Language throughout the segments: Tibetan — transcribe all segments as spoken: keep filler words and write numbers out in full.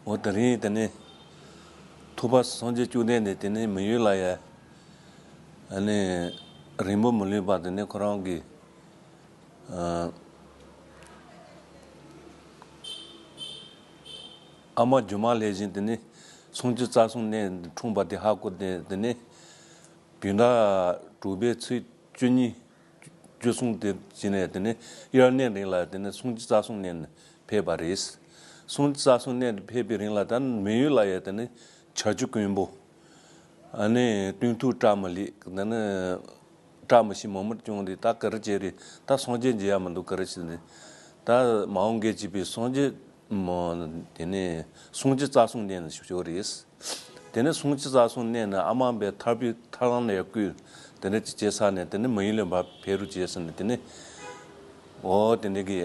འོ་དེ་རིང་དེ་ནས་ཐུབ་པ་སངས་རྒྱས་བཅོམ་ལྡན་འདས་དེ་ནས་མི་ཡུལ་ལ་ཡ། ཨ་ནི་རིང་པོ་མི་ལུས་པ་དེ་ནས་ཁོ་རང་གི་ཨ་ཨ་མ་སྒྱུ་མ་ལྷས་བཞིན་དེ་ནས་སུམ་ཅུ་རྩ་གསུམ་གནས་འཁྲུངས་པ་དེ་ཧ་གོ་སྟེ། དེ་ནས་བོད་ཟླ་དྲུག་པའི་ཚེས་བཅུ་གཉིས་བཅུ་གསུམ་དེ་བྱས་ནས་དེ་ནས་དབྱར་གནས་རིང་ལ་དེ་ནས་སུམ་ཅུ་རྩ་གསུམ་གནས་ནས་ཕེབས་པ་རེད། སུམ་ཅུ་རྩ་གསུམ་གནས་ནས་ཕེབས་པའི་རིང་ལ་ད་མི་ཡུལ་ལ་ཡ་དེ་ནས་བྱ་རྒྱུ་དཀོན་པོ། ཨ་ནི་སྟོན་ཐུག་བཀྲ་མི་ལེགས་དེ་ནས་བཀྲ་མི་ཤིས་མང་མོ་བྱུང་སྟེ། ད་ག་རེ་བྱས་རེད། ད་སངས་རྒྱས་མཇལ་ཡ་མི་འདུག་ག་རེ་བྱས་ནས། ད་མ་འོངས་སྐད་ཅིག་པའི་སངས་རྒྱས་མོ་དེ་ནས་སུམ་ཅུ་རྩ་གསུམ་གནས་ནས་ཤོག་རེད། དེ་ནས་སུམ་ཅུ་རྩ་གསུམ་གནས་ནས་ཨ་མ་བའི་ཐར་པའི་ཐར་ལམ་ལ་ཡར་བཀོད། དེ་ནས་ཅི་བྱས་ས་ནས་དེ་ནས་མི་ཡུལ་ལ་འབར་ཕེབས་རོགས་བྱས་ཟེར་ནས། དེ་ནས་འོ་དེ་འདྲ་གི་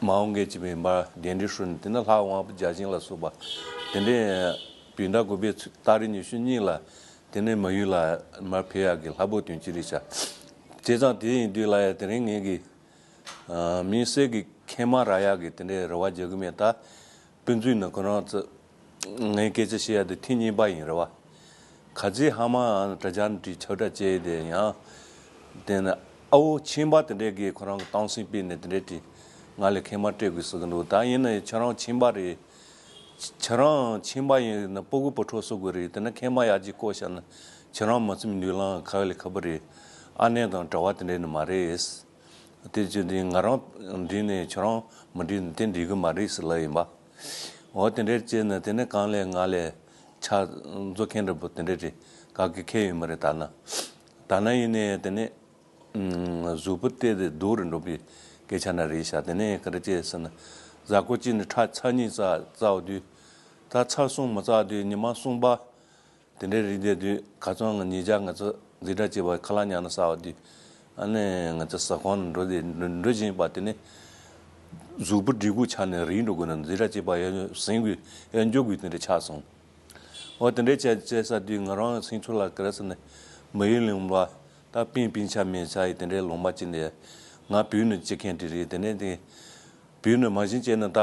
མ་འོངས་སྐད་ཅིག་པའི་འབར་གདན་འདྲེན་ཞུས་ནས། དེ་ནས་ལྷ་དབང་པོ་བརྒྱ་བྱིན་ལ་སོགས་པ་དེ་འདྲས་བོད་ཟླ་དགུ་པའི་ཚེས་ཏ་རིག་ཉི་ཤུ་གཉིས་ལ་དེ་ནས་མི་ཡུལ་ལ་མར་ཕེབས་ཡག་གི་ལྷ་བབས་དོན་གཅིག་རེད་ཤག་བྱས་ཙང་དེ་ཡིན་དུས་ལ་ཡ་དེ་རིང་ངེད་ཀྱི་ཨ་མི་སེར་གྱི་མཁལ་མ་རག་ཡག་གི་དེ་འདྲའི་རེ་བ་རྒྱག་གི་མེད། ད་དཔེ་མཛོད་ནས་ཁོ་རང་ཚོ་ངའི་སྐད་ཆ་བཤད་ཡ་དེ་ཐེངས་གཉིས་པ་ཡིན་རེད་བ། ག་ཚོད་ཧ་མ་དྲ་རྒྱ་ནས་བྲིས་ཁྱབ་བསྒྲགས་བྱས་ཏེ། ཡང་དེ་ནས་ཨ་བོ་ཁྱིམ་པ་དེ་འདྲས་ཀྱིས་ཁོ་རང་གི་སྟངས་སེམས་སྤེལ་ནས་དེ་འདྲས་བྲིས། ང་ལ་མཁལ་མ་སྤྲད་དགོས་ཟེར་གི་འདུག་ད་ཡིན་ན་ཡང་ཁྱེད་རང་ཁྱིམ་པ་རེད། ཁྱེད་རང་ཁྱིམ་པ་ཡིན་ན་སྤུ་གུ་བུ་ཕྲུག་གསོ་དགོས་རེད། དེ་ན་མཁལ་མ་ཡར་རྒྱས་བཀོག་བཞག་ན་ཁྱེད་རང་མ་བཙུམ་མདུན་ལམ་ཁ་ལས་ཁ་པོ་རེད། ཨ་ནེ་དང་གྲྭ་པ་དེ་འདྲས་ནི་མ་རེད། དེ་བྱས་དུས་ང་རང་འགྲིག་ནས་ཁྱོད་རང་མི་འགྲིག་ན་དེ་འགྲིག་གི་མ་རེད་ཟེར་ལབ་ཡིན་པ། འོ་དེ་འདྲའི་བྱས་ན་དེ་ནས་གང་ལས་ང་ལས་ཆ་འཛོ་མཁན་འདྲ་པོ་དེ་འདྲ་རེད། ག་གི་ཁེ་ཡོད་མ་རེད། ད་ན་ད་ན་ཡིན་ནས་དེ་ནས་གཟུགས་པོ་བལྟས་ཏེ་སྡུག་རུ་འགྲོ་པའི་སྐད་ཆ་ན་རེད་ཤག་དེ་ནས་ག་རེ་བྱས་ཟེར་ན། གཟའ་འཁོར་གཅིག་ནས་ཁྲག་ཚར་གཉིས་བཙག་བཙག་དུས། ད་ཚར་གསུམ་མ་བཙག་དུས་ཉི་མ་གསུམ་པ། དེ་འདྲའི་རིགས་དེ་དུས་ཁ་སང་ང་ཉིས་ཆ་ང་ཚོ་འཛིན་གྲྭ་བཅས་པ་ཁ་ལག་ཉར་ན་ཟ་བ་དུས། ཨ་ནི་ང་ཚོ་ཟ་ཁང་ནང་འགྲོ་དེ་འགྲོ་འགྲོ་བཞིན་པ་དེ་ནས་གཟུགས་པོ་སྒྲིག་གུ་ཆགས་ནས་རིལ་འགྲོ་དགོས་ན། འཛིན་གྲྭ་བཅས་པ་ཡར་ཟིན་དགོས་ཡར་འགྱོ་དགོས་དེ་འདྲ་ཆགས་སོང་། འོ་དེ་འདྲའི་བྱས་བྱས་ས་དུས་ང་རང་སེམས་ཚོར་ལ་ག་རེ་ཟེར་ན། མི་ཡུལ་ལུང་པ་ད་སྤུན་སྤུན་ཆ་མེད་ཆ་ཡི་དེ་འདྲའི་ལུང་པ་ཅིག་ནས། ང་བོད་ནས་སྐྱེས་མཁན་དེ་རེད། དེ་ནས་དེ་བོད་ནས་མ་གཞི་བྱས་ན་ད།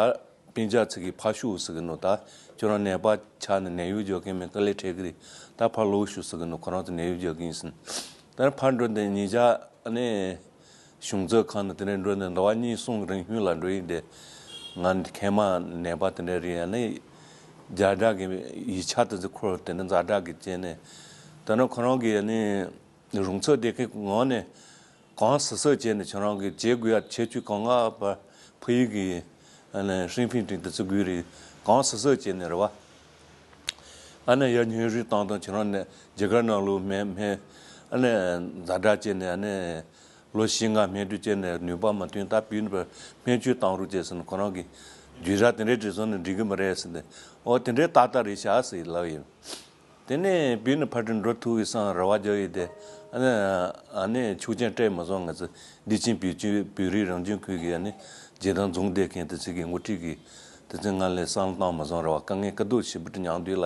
སྤུན་ཆ་ཚོ་གིས་ཕར་ཤོག་ཟེར་གི་འདུག་ད་ཁྱོད་རང་ནད་པ་ཆགས་ནས་ནད་གཡོག་རྒྱག་མཁན་མེད། དཀའ་ལས་འཕྲད་གི་རེད། ད་ཕར་ལོག་ཤོག་ཟེར་གི་འདུག་ཁོ་རང་ཚོ་ནད་གཡོག་རྒྱག་གི་ཡིན་ཟེར། ད་ཕར་འགྲོ་དེ་ཉིས་ཆ་ཨ་ནི་གཞུང་ཚབ་ཁང་དུ་དེ་ནས་འགྲོ་ནས་ཟླ་བ་གཉིས་གསུམ་རིང་ལྷུན་ལ་འགྲོ་ཡིན་ཏེ། ང་མཁལ་མ་ནད་པ་དེ་འདྲ་རེད། ཨ་ནི་རྒྱ་གྲགས་ཀྱི་ཡིག་ཆ་དེ་ཚོ་འཁུར་དེ་ནས་ཛ་དྲག་གི་བྱས་ནས། ད་ནི་ཁོ་རང་གིས་ཨ་ནི། རུང་ཚོགས་སྡེ་ཁག་གི་ངོས་ནས་གང་ཟག་སོགས་བྱས་ནས་ཁྱོད་རང་གི་བྱེད་དགོས་ཡ་ཁྱད་ཆོས་གང་ག་བར་ཕ་ཡུལ་གྱི་ཧྲིན་ཕིན་ཏིང་དུ་བརྩི་དགོས་རེད། གང་ཟག་སོགས་བྱས་ནས་རེད་བ། ཨ་ནི་ཡར་སྙན་ཞུ་བཏང་དང་། ཁྱོད་རང་ནས་རྒྱ་གར་ནང་ལོགས་སྨན་སྨན་ཨ་ནི་ཛ་དྲག་བྱས་ནས། ཨ་ནི་ལོ་བཞི་ལྔ་སྨན་བཅོས་བྱས་ནས་ནུས་པ་མ་ཐོན། ད་བོད་ནས་སྨན་བཅོས་བཏང་རོགས་བྱས་ཟེར་ནས་ཁོ་རང་གི་བརྒྱུད་ར་དེ་འདྲའི་བྲིས་སོང་ནས་འགྲིག་གི་མ་རེད་ཟེར་ནས། འོ་དེ་འདྲའི་ཏག་ཏག་རེད་ཤག་ཟེར་ལབ་ཡིན། དེ་ནས་བོད་ནས་ཕར་འགྲོ་འགྲོ་ཐུབ་ཀྱི་བསམ་རེ་བ་རྒྱག་ཡོད་དེ། ཨ་ནི་ཨ་ནི་ཆོག་མཆན་སྤྲད་མ་སོང་། ང་ཚོ་བདེ་ཆེན་བོད་ཀྱི་བོད་རིགས་རང་སྐྱོང་ཁུལ་གྱི་ཨ་ནི་རྗེས་དང་རྫོང་སྡེ་མཁན་དེ་ཚོ་གི་འགོ་ཁྲིད་ཀྱིས་དེ་ཚོ་ང་ལ་བསམ་བློ་བཏང་མ་སོང་། རེ་བ་དཀའ་ངལ་དཀའ་སྡུག་ཞེ་པོ་ཅིག་མྱངས་དུས་ལ་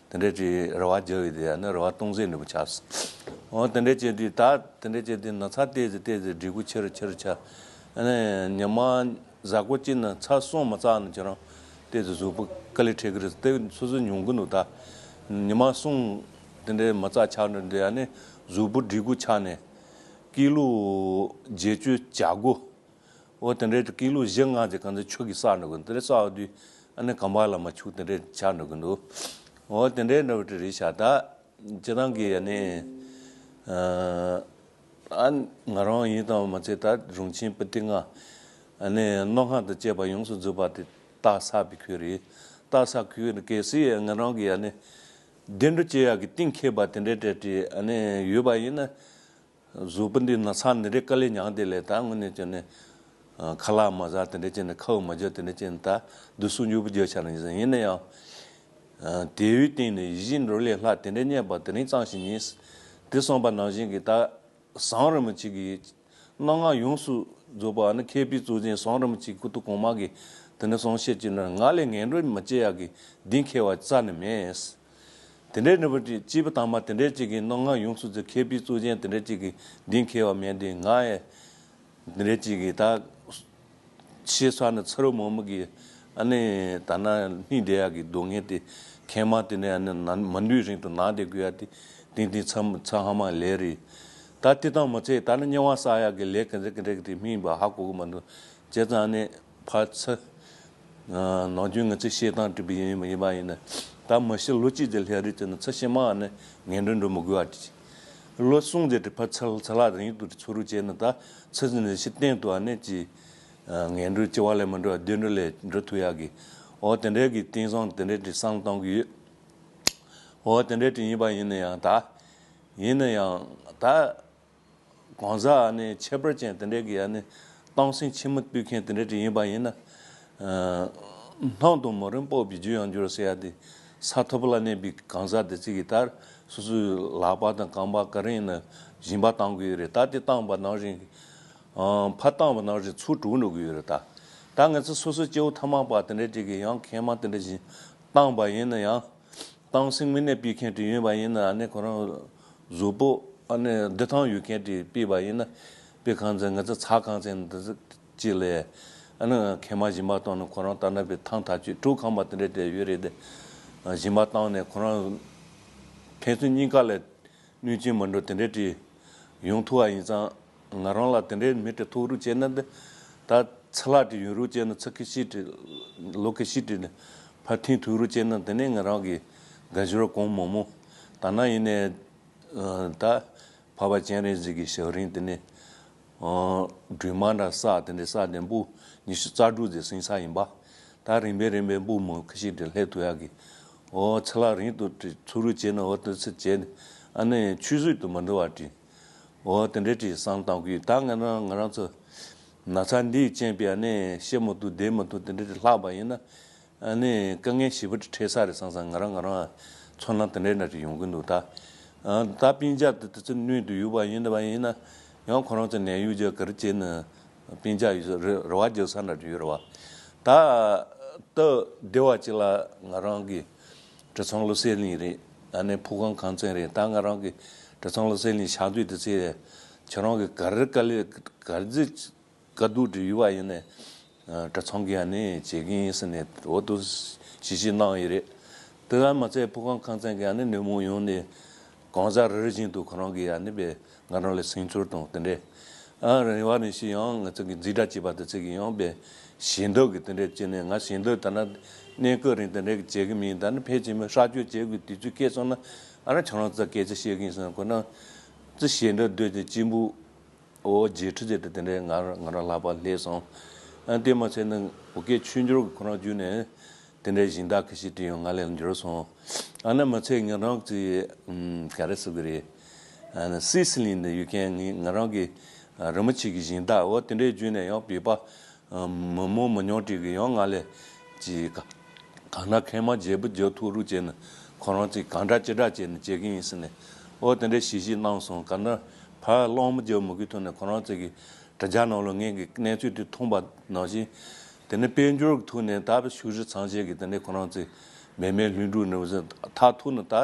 དེ་འདྲ་ཅིག་རེ་བ་རྒྱག་ཡོད་དེ། ཨ་ནི་རེ་བ་སྟོང་ཟད་ནུས་པ་ཆགས་སོང་། འོ་དེ་འདྲ་བྱས་དུས་ད་དེ་འདྲ་བྱས་དུས་ན་ཚ་ཏོག་ཙམ་ཏོག་ཙམ་སྒྲིག་གུ་ཆེ་རུ་ཆེ་རུ་ཆགས། ཨ་ནི་ཉི་མ་གཟའ་འཁོར་གཅིག་ནས་ཚར་གསུམ་མ་བཙགས་ན་ཁྱེད་རང་ཏོག་ཙམ་གཟུགས་པོ་དཀའ་ལས་འཕྲད་ཀྱི་རེད། དེ་སོ་སོ་མྱོང་གི་འདུག་ད་ཉི་མ་གསུམ་དེ་འདྲའི་མ་བཙགས་ཆགས་འགྲོ་དུས། ཨ་ནི་གཟུགས་པོ་སྒྲིག་གུ་ཆགས་ནས་ཀི་ལོ་བརྒྱད་ཅུ་གྱ་དགུ། འོ་དེ་འདྲའི་ཀི་ལོ་བཞི་ལྔ་ཅིག་གང་ཚེ་ཆུ་གིས་བསགས་འགྲོ་གི། དེ་འདྲ་བསགས་དུས་ཨ་ནི་གམ་པ་ལ་མ་ཆུ་དེ་འདྲའི་ཆགས་འགྲོ་གི་འདུག་འོ་དེ་འདྲའི་འདྲ་བ་དེ་རེད་ཤག་ད། སྤྱིར་བཏང་གི་ཨ་ནི་ཨ་ང་རང་ཡིན་དང་མ་ཚད། ད་རུང་ཆེན་སྤུ་ཏི་ལྔ་ཨ་ནི་སྣ་ལྔ་དང་བཅས་པ་ཡོངས་སུ་རྫོགས་པ་དེ་བཏགས་ཚར་བའི་ཁུལ་རེད། བཏགས་ཚར་ཁུལ་རེད། གལ་སྲིད་ང་རང་གི་ཨ་ནི་བདེ་འགྲོ་སྐྱེ་ཡག་གི་གཏིང་འཁེལ་བ་དེ་འདྲའི་གྲས་དེ་ཨ་ནི་ཡོད་པ་ཡིན་ན། གཟུགས་པོ་འདི་ན་ཚ་འདི་འདྲའི་དཀའ་ལས་མྱངས་དེ་ལས་ད་དངོས་གནས་བྱས་ནས་ཁ་ལག་མ་ཟ། དེ་འདྲ་བྱས་ནས་ཁ་འུ་མ་འཇོག་དེ་འདྲ་བྱས་ནས་ད་འདི་སུ་མྱུར་པོ་རྒྱག་ཆ་ནས་ཡིན་ན་ཡང་། དེ་བས་སྟེང་ནས་ཡིད་བཞིན་འགྲོ་ལས་ལྷག་དེ་འདྲ་རྙེད་པ་དེ་རིང་ཙམ་ཞིག་ཡིན། དེ་གསུངས་པ་ནང་བཞིན་གྱི་ད་ཟམ་རིན་པོ་ཆེ་གིས་སྣ་ལྔ་ཡོངས་སུ་རྫོགས་པ་ནི་མཁས་པའི་གཙུག་རྒྱན་ཟམ་རིན་པོ་ཆེ་སྐུ་ཐོག་གོང་མ་གིས་དེ་ནས་གསུངས་བཤད་ཀྱི་ནི། ང་ལས་ངན་འགྲོ་མི་སྐྱེ་ཡག་གི་གདེང་འཁེལ་བ་རྩ་ནས་མེད། དེ་འདྲའི་ནུས་པ་ཅིག་སྐྱེས་བུ་དམ་པ་དེ་འདྲའི་ཅིག་གིས་སྣ་ལྔ་ཡོངས་སུ་རྫོགས། མཁས་པའི་གཙུག་རྒྱན་དེ་འདྲའི་ཅིག་གིས་གདེང་འཁེལ་བ་མེད་དེ། ང་ཡི་དེ་འདྲའི་ཅིག་གིས་ད་ཤེས་ཚར་ནས་ཚུར་མོ་མོ་གི་ ཨ་ནི་ད་ན་སྨིན་བསྡད་ཡག་གི་སྡུག་བསྔལ་དེ་མཁལ་མ་དེ་ནས་ཨ་ནི་ན་མི་འདུག་རིང་དུ་ན་བསྡད་དགོས་ཡ་དེ་ཏན་ཏན་ཚ་ཚ་ཧ་མ་ལས་རེད། ད་དེ་དང་མ་ཚད་ད་ནི་དམྱལ་བ་བསགས་ཡག་གི་ལས་ག་ཚད་ག་འདྲ་གི་དེ་སྨིན་པ་ཧ་གོ་གི་མ་འདུག་བྱས་ཙང་ཨ་ནི་ཕར་ཚུར། ནམ་རྒྱུན་ང་ཚོས་བཤད་སྟངས་བྲིས་པ་ཡིན་ཡིན་པ་ཡིན་ན། ད་མ་གཞི་ལོ་གཅིག་དེ་སླེབས་རེད་ཟེར་ན་ཚེ་ཕྱི་མ་ཨ་ནི་ངན་འགྲོ་འགྲོ་མི་དགོས་པ་བྲིས། ལོ་གསུམ་དེ་དྲི་ཕ་ཚལ་ཚལ་ལ་རིང་དུ་འཚོ་རུ་བྱས་ན་ད་ཚེ་ཚེ་ནས་ཕྱི་བསྟན་དུ་ཨ་ནི་ཅི། ངན་འགྲོ་སྐྱེ་བ་ལས་མི་འགྲོ་བ་བདེ་འགྲོ་ལས་འགྲོ་ཐུབ་ཡག་གི། འོ་དེ་འདྲའི་གི་རྟེན་བཟང་དེ་འདྲའི་དྲི་བསམ་བློ་གཏོང་གི་ཡོད། འོ་དེ་འདྲའི་དྲི་ཡིན་པ་ཡིན་ན་ཡང་ད། ཡིན་ན་ཡང་ད། གང་ཟག་ཨ་ནི་ཁྱད་པར་ཅན་དེ་འདྲས་ཀྱི་ཨ་ནི་སྟངས་སེམས་ཆེན་མོ་སྤེལ་མཁན་དེ་འདྲས་ཅིག་ཡིན་པ་ཡིན་ན། སྣང་དང་མ་རུངས་སྤོབས་པའི་རྒྱུ་ཡང་འགྱུར་ཟེར་ཡ་དེ། ས་ཐོབ་ལ་གནས་པའི་གང་ཟག་དེ་ཚོ་གིས་ད་སོ་སོའི་ལག་པ་དང་རྐང་པ་ག་རེ་ཡིན་ན་སྦྱིན་པ་བཏང་དགོས་ཡོད་རེད། ད་དེ་བཏང་བ་ནང་བཞིན། ཕར་བཏང་བ་ནང་བཞིན་ཚུར་འགྲོ་འགྲོ་གི་ཡོད་རེད་ད། ད་ང་ཚོ་སོ་སོའི་སྐྱེ་བོ་ཐ་མལ་པ་དེ་འདྲས་ཅིག་གིས་ཡང་མཁལ་མ་དེ་འདྲས་བཞིན་བཏང་བ་ཡིན་ན་ཡང་། སྟངས་སེམས་དངོས་གནས་སྤེལ་མཁན་དེ་ཡོད་པ་ཡིན་ན་ཨ་ནི་ཁོ་རང་གཟུགས་པོ་ཨ་ནི་བདེ་ཐང་ཡོད་མཁན་དེ་སྤེལ་བ་ཡིན་ན། དཔེ་གང་ཚེ་ང་ཚོ་ཚ་གང་ཚེ་འདི་ཚོ་ཅིག་ལས་ཨ་ནི་མཁལ་མ་སྦྱིན་པ་བཏང་ན་ཁོ་རང་ལྟ་ན་པའི་ཐང་ཐག་ཆོད་གྲུ་ཁང་པ་དེ་འདྲ་དེ་ཡོད་རེད་དེ། སྦྱིན་པ་བཏང་ནས་ཁོ་རང་ཕན་ཚུན་གཉིས་ཀ་ལ་གནོད་སྐྱོན་མི་འགྲོ་དེ་འདྲ་དེ་ཡོང་ཐུབ་པ་ཡིན་ཙང་། ང་རང་ལ་དེ་འདྲའི་མི་དེ་ཐུག་རོགས་བྱས་ན་འདི། ད་ཚེ་ལྷག་དེ་ཡོད་རོགས་བྱས་ན་ཚེ་ཁ་ཤས་དེ། ལོ་ཁ་ཤས་དེ་ནི་ཕར་འཐེན་ཐུག་རོགས་བྱས་ན་དེ་ནས་ང་རང་གི་དགའ་འབྱོར་གང་མང་མང་། ད་ན་ཡིན་ནས། ད་འཕགས་པ་སྤྱན་རས་གཟིགས་ཀྱི་ཞབས་རིམ་དེ་ནས། སྒྲོལ་མ་འདྲ་བསགས་དེ་འདྲའི་བསགས་དེ་འབུམ་ཉི་ཤུ་རྩ་དྲུག་ཙམ་ཟིན་ས་ཡིན་པ། ད་རིམ་པས་རིམ་པས་འབུམ་མང་ཁ་ཤས་དེ་སླེབས་ཐུབ་ཡག་གི། འོ་ཚེ་ལྷག་རིང་དུ་ཚུར་རོལ་བྱས་ན་འོ་དེ་ཚེ་བྱས་ནས་ཨ་ནི་ཆུད་ཟོས་དུ་མི་འགྲོ་བ་བྲིས། འོ་དེ་འདྲའི་བྲིས་བསམ་བཏང་གི་ཡོད། ད་ང་རང་ང་རང་ཚོ་ན་ཚ་འདིས་རྐྱེན་པས་ཨ་ནི་ཤི་མི་ཐུབ་བསྡད་མི་ཐུབ་དེ་འདྲའི་ལྷག་པ་ཡིན་ན་ཨ་ནི་དཀའ་ངལ་ཞེ་པོ་འཕྲད་ས་རེད་བསམ་བསམ་ང་རང་ང་རང་ཚོར་སྣང་དེ་འདྲའི་འདྲ་ཅིག་ཡོང་གི་འདུག་ད་ད་སྤུན་ཀྱག་དེ་དེ་ཚོ་སྣོད་དུ་ཡོད་པ་ཡིན་ན་བ་ཡིན་ན་ཡང་ཁོ་རང་ཚོ་ནད་གཡོག་རྒྱག་ག་རེ་བྱས་ན། སྤུན་ཀྱག་ཡོད་ས་རེ་རེ་བ་རྒྱག་ས་འདྲ་ཡོད་རེད་བ། ད་ལྟ་བདེ་བ་ཅིག་ལ་ང་རང་གི་གྲྭ་ཚང་བློ་གསལ་གླིང་རེད། ཨ་ནི་ཕུ་ཁང་ཁང་ཚན་རེད། ད་ང་རང་གི་གྲྭ་ཚང་བློ་གསལ་གླིང་ཕྱག་མཛོད་དེ་ཚེ་ཁྱེད་རང་གི་ག་རེ་དཀའ་ལས་ག་རེ་དཀའ་སྡུག་འདྲ་ཡོད་པ་ཡིན་ནས་གྲྭ་ཚང་གི་ཨ་ནི་བྱེད་ཀྱི་ཡིན་ཟེར་ནས་འོ་དུ་ཞིབ་ཞིབ་གནང་ཡོད་རེད། དེ་ལ་མ་ཚད་ཕུ་ཁང་ཁང་ཚན་གྱི་ཨ་ནི་ནུས་མོ་ཡོང་ནས། གང་ཟག་རེ་རེ་བཞིན་དུ་ཁོ་རང་གིས་ཨ་ནི་པའི་ང་རང་ལ་སེམས་ཚོར་དང་དེ་འདྲས། ཨ་རེ་བ་རེ་ཞིག་ཡང་ང་ཚོ་གི་འཛིན་གྲྭ་བྱས་པ་དེ་ཚོ་གིས་ཡང་པའི་ཞལ་འདེབས་ཀྱི་དེ་འདྲས་བྱས་ནས་ང་ཞལ་འདེབས་ད་ན་གནས་སྐབས་རིང་དེ་འདྲས་ཀྱི་བྱེད་ཀྱི་མིན། ད་ནི་ཕལ་ཆེར་མི་ཧྲག་སྐྱོད་བྱེད་དགོས་དུས་ཚོད་སྐྱེལ་སོང་ན་ཨ་ར་ཁྱོད་རང་ཚོ་སྐད་ཆ་བཤད་ཀྱི་ཡིན་སོང་ཁོ་ན་ཚོ་ཞལ་འདེབས་སྡོད་དེ་གཅིག་པུ། ཨོ་རྗེས་ཁྲི་ཟེར་ཏེ་དེ་འདྲའི་ང་རང་ང་རང་ལག་པ་སླེབས་སོང་། ཨ་དེ་མ་ཚད་ནི་བོད་སྐད་ཆོས་འབྱོར་གྱི་ཁོ་རང་བརྒྱུད་ནས་དེ་འདྲའི་སྦྱིན་བདག་ཁ་ཤས་དེ་ཡང་ང་ལ་འབྱོར་སོང་། ཨ་ན་མ་ཚད་ང་རང་གི་ཨམ་ག་རེ་ཟེར་གི་རེད། ཨ་ནི་སི་སི་ལིང་དུ་ཡོད་མཁན་ངས་ང་རང་གི་ཨ་རི་མོ་ཆེ་གི་སྦྱིན་བདག་འོ་དེ་འདྲའི་བརྒྱུད་ནས་ཡང་བོད་པ་ཨ་མི་མང་མི་ཉུང་དྲགས་ཀྱིས་ཡང་ང་ལ་ཅིག་ག་གང་ན་མཁལ་མ་བརྗེ་པོ་རྒྱག་ཐུབ་རུ་བྱས་ནས་ཁོ་རང་ཚོས་གང་འདྲ་ཅི་འདྲ་བྱས་ནས་བྱེད་ཀྱི་ཡིན་ཟེར་ནས་ཨོ་དེ་འདྲའི་ཞིབ་ཞིབ་གནང་སོང་། གང་ན་ཕར་གླང་མོ་རྒྱག་མི་དགོས་ཐོག་ནས་ཁོ་རང་ཚོ་གི་དྲ་རྒྱ་ནང་ལ་ངས་ཀྱི་གནས་ཚུལ་དེ་མཐོང་པ་ནང་བཞིན་དེ་ནས་དཔལ་འབྱོར་གྱི་ཐོག་ནས་ད་ཕྱུགས་རིགས་ཚང་ཆེད་ཀྱི་དེ་འདྲའི་ཁོ་རང་ཚོས་མེ་མེ་ལྷུན་གྲུབ་ནས་མཐར་ཐུག་ནས་ད་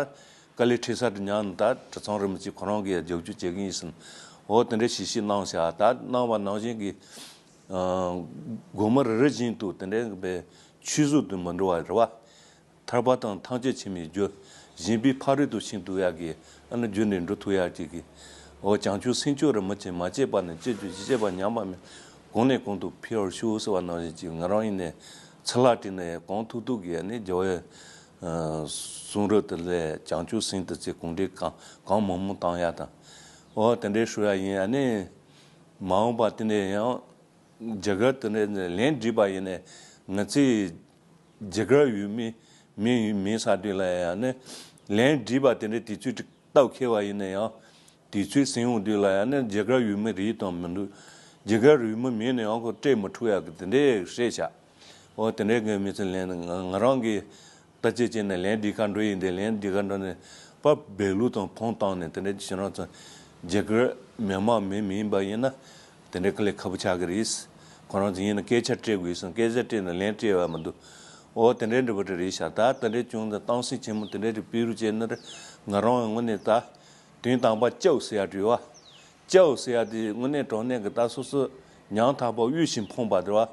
དཀའ་ལས་འཕྲད་ས་དེ་ཉག་ནས་ད་གྲྭ་ཚང་རིན་པོ་ཆེ་ཁོ་རང་གིས་རྒྱབ་སྐྱོར་བྱེད་ཀྱི་ཡིན་ཟེར་ནས་ཨོ་དེ་འདྲའི་ཞིབ་ཞིབ་གནང་བཞག་ད་གནང་བ་ནང་བཞིན་གྱི་སྒོར་མོ་རེ་རེ་བཞིན་དུ་དེ་འདྲའི་པའི་ཆུད་ཟོས་དུ་མི་འགྲོ་བ་རེད་བ། ཐར་པ་དང་ཐམས་ཅད་མཁྱེན་པའི་རྒྱུ། གཞན་ཕན་ཕ་རོལ་ཏུ་ཕྱིན་ཐུབ་ཡག་གི་ཨ་ནི་རྒྱུ་ནས་འགྲོ་ཐུབ་ཡག་ཅིག་གི་འོ་བྱང་ཆུབ་སེམས་མཆོག་རིན་པོ་ཆེ་མ་སྐྱེས་པ་ནས་སྐྱེ་རྒྱུ་ཇི་སྐྱེས་པ་ཉམས་པ་མེད་གོང་ནས་གོང་དུ་འཕེལ་བར་ཤོག་ཟེར་བ་ནང་བཞིན་ཅིག་ང་རང་ཡིན་ནས་ཚུར་ལ་དྲིས་ནས་གང་ཐུབ་ཐུབ་ཀྱིས་ཨ་ནི་རྒྱལ་བའི་གསུང་རབ་དེ་ལས་བྱང་ཆུབ་སེམས་དེ་ཚེ་གོང་འདྲིས་གང་གང་མང་མང་བཏང་ཡག་དང་། འོ་དེ་འདྲའི་ཧྲུལ་ཡག་ཡིན། ཨ་ནི་མ་འོངས་པ་དེ་ནས་ཡང་རྒྱ་གར་དེ་འདྲའི་ལན་བསྒྲིགས་པ་ཡིན་ནས་ང་ཚོས་རྒྱ་གར་ཡུལ་མི་མི་མིན་ས་དུས་ལ་ཡང་ནི་ལན་བསྒྲིགས་པ་དེ་འདྲའི་དུས་ཚོད་ཅིག་སྟབས་འཁེལ་བ་ཡིན་ན་ཡང་དུས་ཚོད་ཟིན་འོང་དུས་ལ་ཡང་ནི་རྒྱ་གར་ཡུལ་མི་རེད་དང་མི་འདུག་རྒྱ་གར་ཡུལ་མི་མིན་ན་ཡང་ཁོ་སྤྲད་མི་ཐུབ་ཡག་གི་དེ་འདྲའི་བཤད་བྱ། འོ་དེ་འདྲའི་གི་མི་ཚེ་ལན་ང་ང་རང་གི་ལྟ་ཅི་བྱས་ནས་ལན་འདི་ག་འགྲོ་ཡིན་དེ་ལན་འདི་ག་འགྲོ་ནས་པ་སྦས་ལུགས་དང་ཕོང་བཏང་ནས་དེ་འདྲ་ཅི་ཞིག་རང་ཚོ་རྒྱ་གར་མི་དམངས་མི་མིན་པ་ཡིན་ན་དེ་འདྲ་དཀའ་ལས་ཁག་པོ་ཆགས་ཀྱི་རེད། ཁོ་རང་ཚོ་ཡིན་ན་སྐད་ཆ་སྤྲད་དགོས་སོང་། སྐད་ཆ་སྤྲད་ན་ལན་སྤྲད་ཡ་མི་འདུག་འོ་དེ་འདྲ་འདྲ་པོ་དེ་རེད་ཤག་ད་དེ་འདྲ་བྱུང་ཙང་སྟངས་སེ་ཆེན་མོ་དེ་འདྲ་དེ་སྤེལ་རུ་བྱས་ན་ང་རང་ངོས་ནས་ད་དོན་དམ་པ་སྐྱབས་ཟེར་ཡ་འདྲ་བ། སྐྱབས་ཟེར་ཡ་དེ་དངོས་གནས་དྲང་གནས་ཀྱི་ད་སོ་སོ་ཉམ་ཐག་པ་དབུལ་ཞིང་ཕོངས་པ་དེ་བ།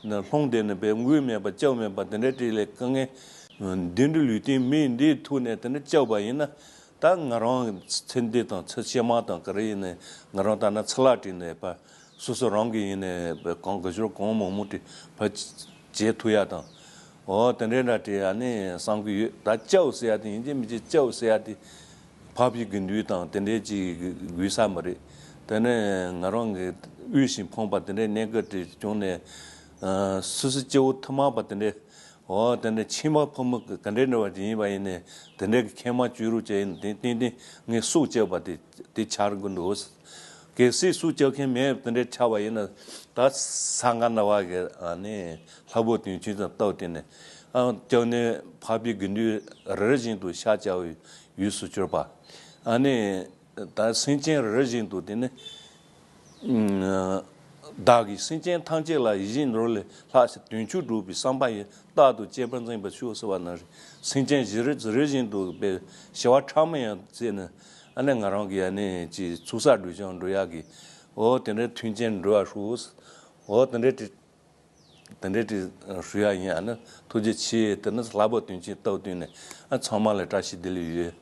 ནས་ལྷུང་བསྡད་ནས་པའི་དངུལ་མེད་པ་སྐྱབས་མེད་པ་དེ་འདྲའི་གྲས་ལས་དཀའ་ངལ་འདི་འདྲའི་ལུས་རྟེན་མི་འདིའི་ཐུག་ནས་དེ་འདྲ་སྐྱབས་པ་ཡིན་ན། ད་ང་རང་ཚེ་འདི་དང་ཚེ་ཕྱི་མ་དང་ག་རེ་ཡིན་ནའི་ང་རང་ལྟར་ན་ཚེ་ལྷག་བྲིས་ནས་པ་སོ་སོ་རང་གི་ཡིན་ནའི་པའི་གང་ག་ཞོར་གང་མང་མང་བྲིས་པ་བྱེད་ཐུབ་ཡ་དང་། འོ་དེ་འདྲའི་འདྲ་བྲིས་ཡ་ནི་བསམ་གི་ཡོད། ད་སྐྱབས་ཟེར་ཡ་དེ་ཡིན་གཅིག་མིན་གཅིག་སྐྱབས་ཟེར་ཡ་དེ་འཕགས་པའི་དགེ་འདུན་དང་དེ་འདྲའི་ཅིག་དགོས་ས་མ་རེད། དེ་ནས་ང་རང་གི་དབུལ་ཞིང་ཕོངས་པ་དེ་འདྲའི་གནས་སྐབས་དེ་བྱུང་ནས་སོ་སོ་སྐྱེ་བོ་ཐ་མལ་པ་དེ་འདྲའི། འོ་དེ་འདྲའི་ཕྱི་མ་ཕོ་མོ་ག་འདྲའི་འདྲ་བ་དེ་ཡིན་པ་ཡིན་ནས་དེ་འདྲའི་གི་ཁེ་མ་བཅུག་རོགས་བྱས་ཡིན་དེ་ཏན་ཏན་ངས་སྲོག་བཅད་པ་དེ་དེ་ཆགས་དགོས་འདུག་གལ་སྲིད་སྲོག་བཅད་མཁན་མེད་དེ་འདྲའི་ཆགས་པ་ཡིན་ན། ད་ས་ག་ཟླ་བ་གི་ཨ་ནི་ལྷ་བུ་དོན་ཆེན་དང་སྟབས་བསྟུན་ནས་ཨ་སྐྱབས་གནས་འཕགས་པའི་དགེ་འདུན་རེ་རེ་བཞིན་དུ་ཤཱཀྱ་བའི་ཡུལ་སུ་གྱུར་པ། ཨ་ནི་ད་སེམས་ཅན་རེ་རེ་བཞིན་དུ་དེ་ནི་བདག་གིས་སེམས་ཅན་ཐམས་ཅད་ལ་ཡིད་བཞིན་ནོར་ལས་ལྷག་ཕྱིར་དོན་ཕྱུག་སྒྲུབ་པའི་བསམ་པ་ཡིས་རྟག་ཏུ་གཅེས་པར་འཛིན་པར་ཤོག་ཟེར་བ་ནང་བཞིན་སེམས་ཅན་རེ་རེ་བཞིན་དུ་པའི་བྱ་བ་ཕྲ་མོ་ཡང་བྱས་ནས། ཨ་ནི་ང་རང་གི་ཡ་ནི་ཅིག་ཚོགས་བསགས་སྒྲུབ་སྦྱང་འགྲོ་ཡག་གི་འོ་དེ་འདྲའི་མཐུན་རྐྱེན་འགྲོ་བ་ཧྲུག་འོ་དེ་འདྲའི་དེ་དེ་འདྲའི་དེ་ཧྲུག་ཡ་ཡིན། ཨ་ནི་ཐུགས་རྗེ་ཆེ། དེ་ནི་ལྷ་བུ་དོན་ཆེན་སྟབས་བསྟུན་ནས་ཨ་ཚང་མ་ལ་བཀྲ་ཤིས་བདེ་ལེགས་ཡོད།